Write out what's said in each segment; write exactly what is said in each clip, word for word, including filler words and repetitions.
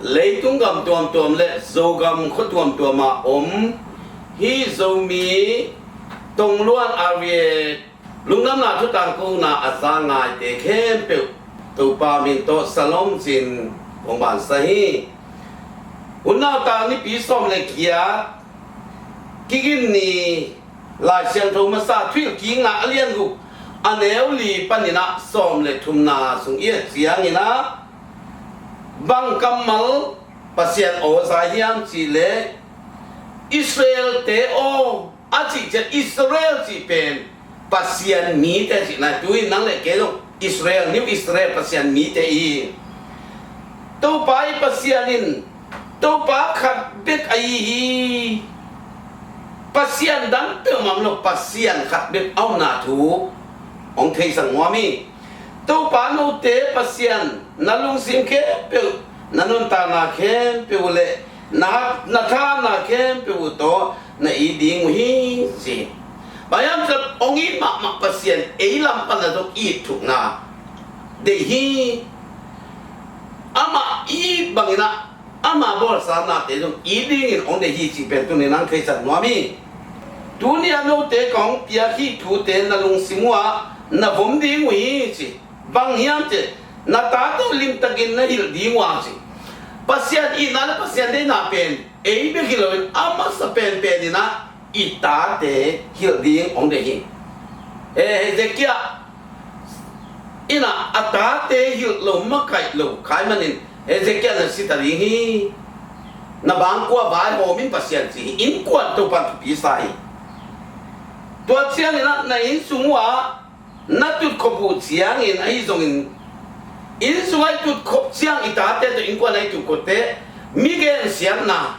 Leitung gam tuamtuam le Zogam khua tuamtuam ah om hih Zomi Tongluan R V A lungdamna thu tangkona a za ngaite khempeuh Topa min tawh salom cin kong bansa hi. Hun nautak nipi sawm le giat, Kigin ni, Lai Siangtho masa Thuhilhkikna a lian guk, a neu li panin ah sawm le thumna sung i et ciangin ah, bang kammal Pasian aw za hiam cih leh, Israel-te aw a cih ciang, Israel cih pen Pasian mite cihna, tu-in nang le kei zong Israel, New Israel, Pasian mite i hi. Topa i Pasian in Topa khat bek ahi hi. Pasian dang peuhmah om lo, Pasian khat bek a omna thu hong theisak nuam hi. Topa note Pasian, na lungsim khempeuh, na nuntakna khempeuh uh le na, na thahatna khempeuh uh tawh na it ding uh hi, ci. Bang hiam cih leh hong it mahmah Pasian ei lam pan a zong it thukna deih hi. Amah it bangin ah ama bawlsa nate zong it dingin hong deih hi cih pen tuni-in hong theisak nuam hi. Tuni-a note ka hong piak hih thute na lungsim uhah na vom ding uh hi, ci. Bang hiam cih leh na tate uh limtakin na hilh ding uh a, ci. Pasian itna le Pasian deihna pen ei bek hi loin a masa penpen in ah i tate hilh ding hong deih hi. Eh, Hezekiah in ah a tate hilh lo, makaih lo kha ahih manin Hezekiah na si ta ding hi. Na bangkua vaihawm in, Pasian ci hi. Innkuan Topa'n thupi sa hi. Tua ciangin ah na inn sung uhah na tutkhop uh ciangin ahi zongin, inn sungah i tutkhop ciang i tate tawh innkuan ah i tutkhop teh, mi gensiatna,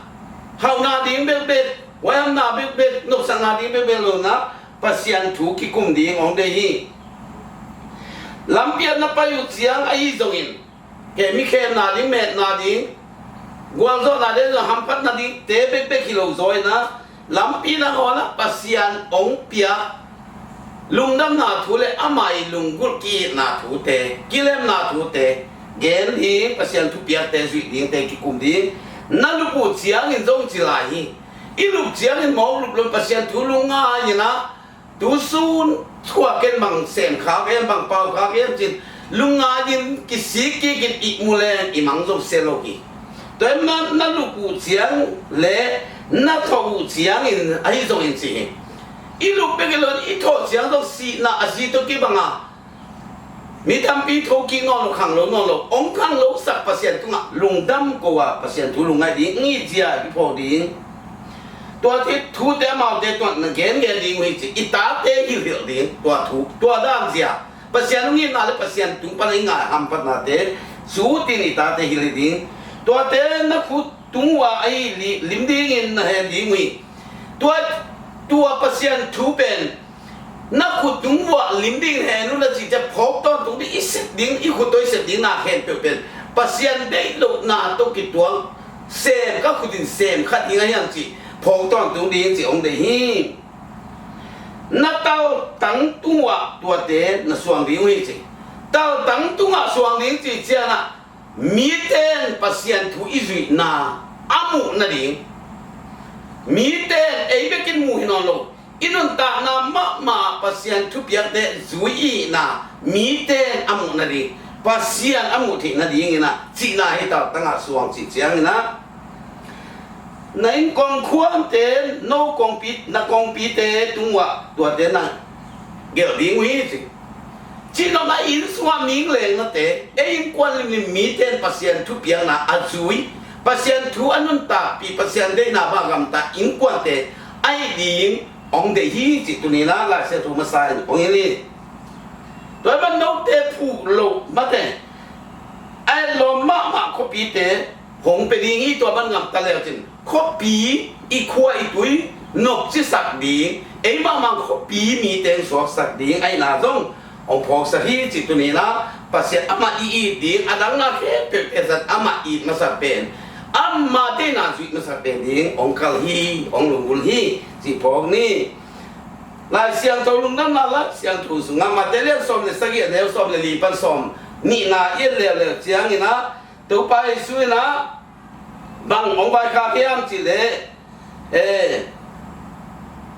hauhna ding bekbek, huaihamna bekbek, nopsakna ding bekbek lo-in ah Pasian thu kikum ding hong deih hi. Lampi ah na pai uh ciang ahi zongin, kei mi khemna ding, metna ding, gualzawhna ding, hamphatna dingte bekbek hi lo zaw-in ah, lampi nangawn ah Pasian hong piak lungdamna thu le amah i lunggulh ki-itna thute, kilemna thute gen ding, Pasian thupiakte zuih dingte kikum ding. Na lup uh ciangin zong ci lai hi. I lup ciangin mawk lup lo-in Pasian thu lungngai-in ah, tusun thu-a ken bang semkhak hiam, bang paukhak hiam ci-in lungngai-in kisik kikin ihmu leng i mang zong sia lo hi. Tua ahih manin na lup uh ciang le na thawh uh ciangin ahi zongin ci hi. I lup bek hi lo-in i thawh ciang zong sihna a zi tawh kibang a, mi tampi thokik nawn lo, khanglo nawn lo, hong khanglosak Pasian tungah lungdam ko-a Pasian thu lungngaih ding, hong it zia i phawk ding. Tua thute amaute tungah na gengen ding uh hi, ci. I tate hilhhilh ding, tua thu, tua dan zia. Pasian hong itna le Pasian tung pan a i ngai hamphatnate sutin i tate hilh ding. Tuate na khut tung uhah ahi li-, lim dingin na hen ding uh hi. Tua, tua Pasian thu pen na khut tung uhah lim dingin hen un a cih ciang, phawk tawntung ding, i sep ding, i khut tawh i sep ding na khempeuh pen Pasian deih lohna tawh kituak, sem ka khut in sem kha ding ahi hiam cih phawk tawntung ding cih hong deih hi. Na taltang tung uhah tuate na suang ding uh hi, ci. Taltang tungah suang ding cih ciangin ah, mite in Pasian thu i zuihna a muh nading, mite in ei bekin muh hi nawn lo, i nuntakna mahmah Pasian thupiakte zui i hihna mite in a muh nading, Pasian a muh theih nadingin ah cihna hi. Taltangah suang cih ciangin ah, na inn kongkhuamte, no kongpi, na kongpite tung uhah tuate na gelh ding uh hi, ci. Cih nopna inn sungah mihing lengnate, ei innkuan limlim mite in Pasian thupiakna a zui, Pasian thu a nuntakpih, Pasian deihna bang a gamta innkuante a hih ding hong deih hi, cih tuni-in ah Lai Siangtho masa in hong hilh hi. Tua ahih manin note phuh loh mate, a etlawm mahmah khuapite hong pia ding hi. Tua bang ngam ta leu cin, khuapi, i khua i tui nopcisak ding, ei mahmah khuapi mite hong suaksak ding ahihna zong hong phawksak hi, cih tuni-in ah Pasian amah i it ding, a dang na khempeuhte zat amah it masak pen, ama deihna zuih masak pen ding hong kal hi, hong lunggulh hi, cih phawk ni. Lai Siangtho lungdamna Lai Siangtho sungah Mate lian sawm le sagih, a neu sawm le li pan sawm nihna i et leuleu ciangin ah, Topa Jesu in ah, Bang hong vaikhak hiam cih leh, eh,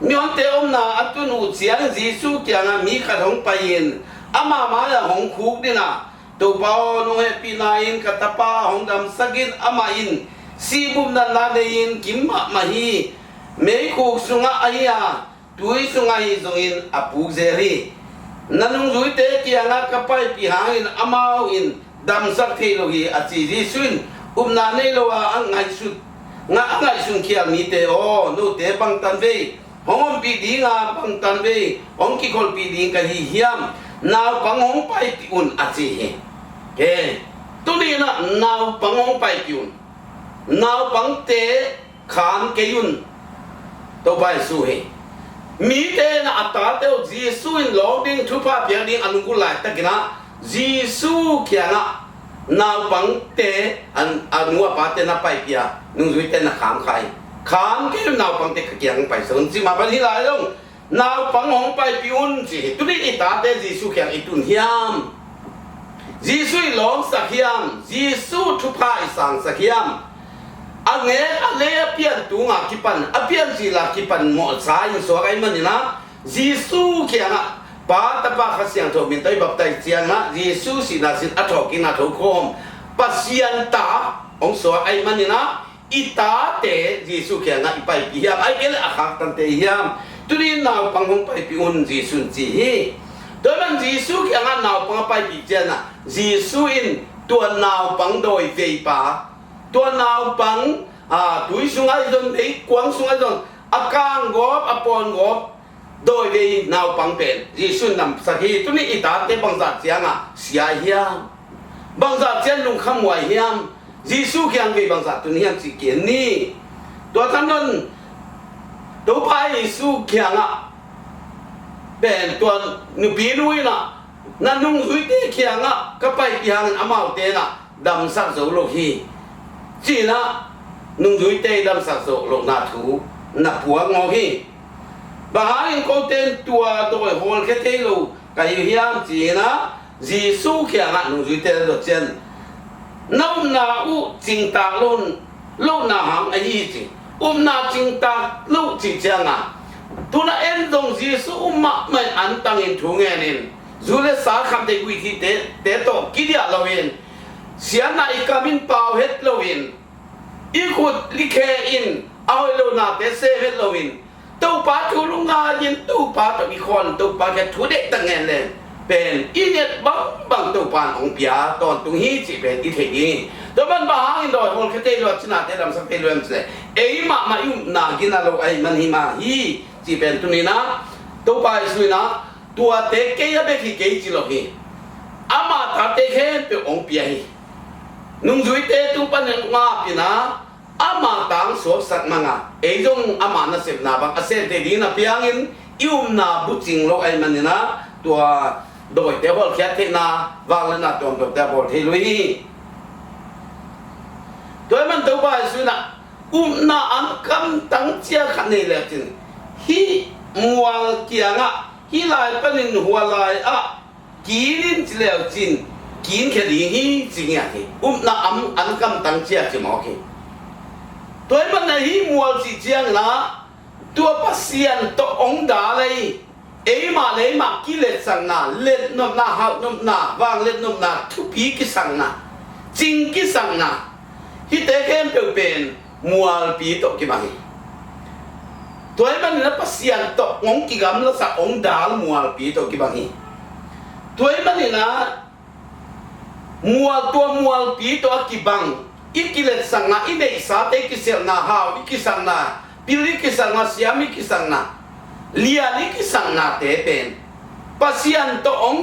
mihonte omna a tun uh ciang Jesu kiangah mi khat hong pai-in ama mai-ah hong khukdin a, "Topa aw, nong hehpihna in ka tapa hong damsak in, amah in sihbumnatna nei-in kim mahmah hi. Meikhuk sungah ahi a, tui sungah ahi zongin a puk zel hi. Na nungzuite kiangah ka paipih hangin amau in damsak thei lo hi," a ci. Jesu in upna nei lo a, a ngaihsut, nga a ngaihsun khial mite aw, note bangtan vei hong ompih ding a, bangtan vei hong kikholhpih ding ka hi hiam? Naupang hong paipih un, a ci hi. He, tuni-in ah naupang hong paipih un. Naupangte kham kei un. Topa Jesu hi. Mite in ah a tate uh Jesu in lawng ding, thupha piak ding a lunggulh laitakin ah Jesu kiangah naupangte, a, a nu a pate na paipih a, nungzuite na kham kha hi. Kham kei un, naupangte ka kiang paisak un, ci mah bang hi lai zong, "Naupang hong paipih un," ci hi. Tuni i tate Jesu kiang i tun hiam? Jesu i lawngsak hiam? Jesu thupha i sangsak hiam? A ngek a lei a pian tunga kipan, a piancil a kipan mawhsa in suak ahih manin ah, Jesu kiangah Pa, Tapa, Kha Siangtho min tawh i baptize ciangin ah, Jesu sihna sin a thawhkikna thokhawm Pasian ta hong suak ahih manin ah, i tate Jesu kiangah i paipih hiam? Ahih kei leh a khaktan te hiam? Tuni-in naupang hong paipih un, Jesu in ci hi. Tua ahih man Jesu kiangah naupang a paipih ciangin ah, Jesu in tua naupang dawiveipa, tua naupang, a, tui sungah ahi zong, meikuang sungah ahi zong, a kanggawp, a pawngawp, dawivei naupang pen Jesu in damsak hi. Tuni i tate bangzah ciangah sia hiam? Bangzah ciang lungkhamhuai hiam? Jesu kiang vei bangzah tun hiam cih ki-en ni. Tua thanuan Topa Jesu kiangah pen tua nupinu in ah, "Na nungzuite kiangah ka paipih hangin amaute in ah damsak zo lo hi," ci-in ah nungzuite damsak zo lohna thu na puak ngawk hi. Bang hangin kote in tua dawi hawlkhia thei lo ka hi hiam ci-in ah Jesu kiangah nungzuite a dot ciang, "Na upna uh cingtak lo, lohna hang ahi," ci. Upna cingtak lo cih ciangah, tu-in ah en zong Jesu um mahmah in antangin thu ngenin, zu le sa khamtheih guihtheihte, te tawh kidiah loin, siatna i kam in pau het loin, i khut i khe in a hoih lo nate sem het loin, Topa thu lungngai-in Topa tawh i khawl, Topa kiang thu deihtak ngen leng pen i nget bangbang Topa in hong pia tawntung hi cih pen i thei ding hi. Tua man bang hangin dawi hawlkhia thei lo a, cinate damsak thei lo hiam cih leh, ei mahmah i upna gina lo ahih man hi mah hi cih pen tuni-in ah Topa Jesu in ah, "Tuate kei a bek hi kei," ci lo hi. Ama tate khempeuh hong pia hi. Nungzuite tung panin hong ap-in ah, ama ta hong suaksak mang a, ei zong ama nasepna bang a sem thei dingin a piangin i upna bucing lo ahih manin ah, tua dawite hawlkhiat theihna, vangliatna tuamtuamte a bawl thei lo hi. Tua ahih man Topa Jesu in ah, upna an kamtang cia khat nei le cin, hih mual kiangah, hih lai panin hua lai-ah kin in ci leu cin, kinkhia ding hi ci ngiat hi. Upna an, an kamtang cia ci mawk hi. Tua ahih manin ah hih mual cih ciangin ah, tua Pasian tawh hong dal ei, eimah le eimah kiletsakna, letnopna, hauhnopna, vangliatnopna, thupi kisakna, cing kisakna, hihte khempeuh pen mualpi tawh kibang hi. Tua ahih manin ah Pasian tawh hong kigamlasak, hong dal mualpi tawh kibang hi. Tua ahih manin ah mual, tua mualpi tawh a kibang, i kiletsakna, i neihsate i kiselhna, hau i kisakna, pil i kisakna, siam i kisakna, lian i kisaknate pen Pasian tawh hong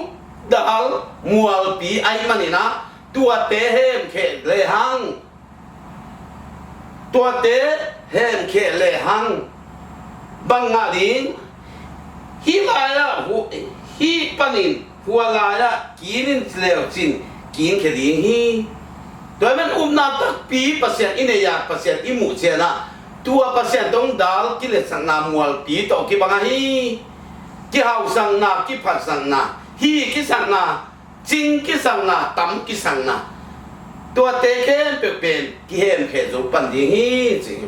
dal mualpi ahih manin ah, tuate hemkhia lehang, tuate hemkhia lehang bang ngah ding? Hih lai-ah hu-, hih panin hua lai-ah kin in ci leu cin, kinkhia ding hi. Tua ahih man upna takpi Pasian i nei a, Pasian i muh ciangin ah, tua Pasian tawh hong dal kiletsakna mualpi tawh kibang ahi. Kihausakna, kiphatsakna, hi kisakna, cing kisakna, tam kisakna, Tuate khempeuh pen kihemkhia zo pan ding hi ci hi.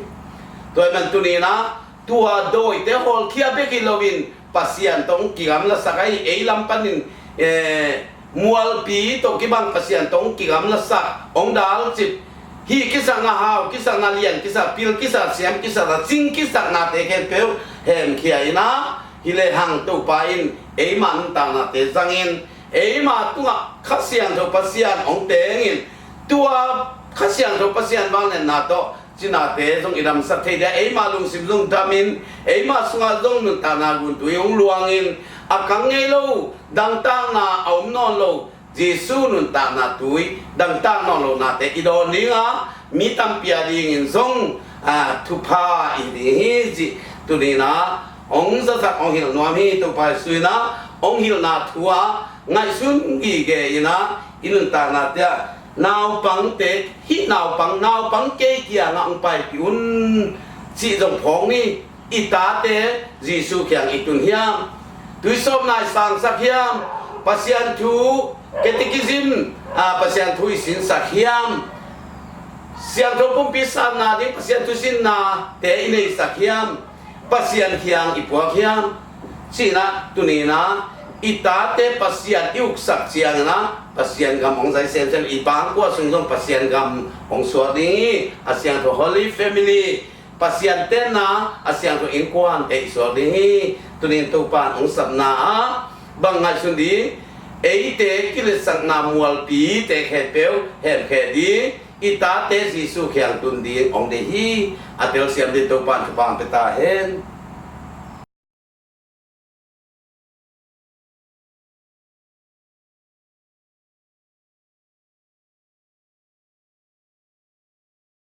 Tua ahih man tuni-in ah tua dawite hawlkhia bek hi loin Pasian tawh hong kigamlasak ahi, ei lam panin, eh, mualpi tawh kibang Pasian tawh hong kigamlasak, hong dalcip, hih kisakna, hau kisakna, lian kisakna, pil kisakna, siam kisakna, cing kisaknate khempeuh hemkhia in ah, hi lehang Topa in eima nuntaknate zangin, eima tungah Kha Siangtho Pasian hong tengin, tua Kha Siangtho Pasian vangliatna tawh cinate zong i damsak thei ding a, eima lungsim zong damin, eima sungah zong nuntakna guntui hong luangin, a kang ngei lo, dangtakna a om nawn lo Jesu nuntakna tui, dangtak nawn lonate i dawn ding a, mi tampi a dingin zong, ah, thupha i hi ding hi cih tuni-in ah hong zasak, hong hilh nuam hi. Topa Jesu in ah hong hilhna thu ah ngaihsun gige in ah, i nuntaknate ah naupangte, hih naupang, naupang kei kiangah hong paipih un cih zong phawk ni. I tate Jesu kiang i tun hiam? Tuisawpna i sangsak hiam? Pasian thu, catechism, ah, Pasian thu i sinsak hiam? Siangtho pumpi sanna ding Pasian thu sinnate i neisak hiam? Pasian kiang i puak hiam? Cih in ah tuni-in ah i tate Pasian i uksak ciangin ah Pasian gam hong zai semsem, i bangkua sung zong Pasian gam hong suak ding hi. A siangtho Holy Family, Pasian tenna a siangtho innkuante i suak ding hi. Tuni-in Topa in hong sapna ah bang ngaihsun ding? Eite kiletsakna mualpite khempeuh hemkhia ding, i tate Jesu kiang tun ding hong deih hi. A telsiam dingin Topa in thupha hong pia ta hen.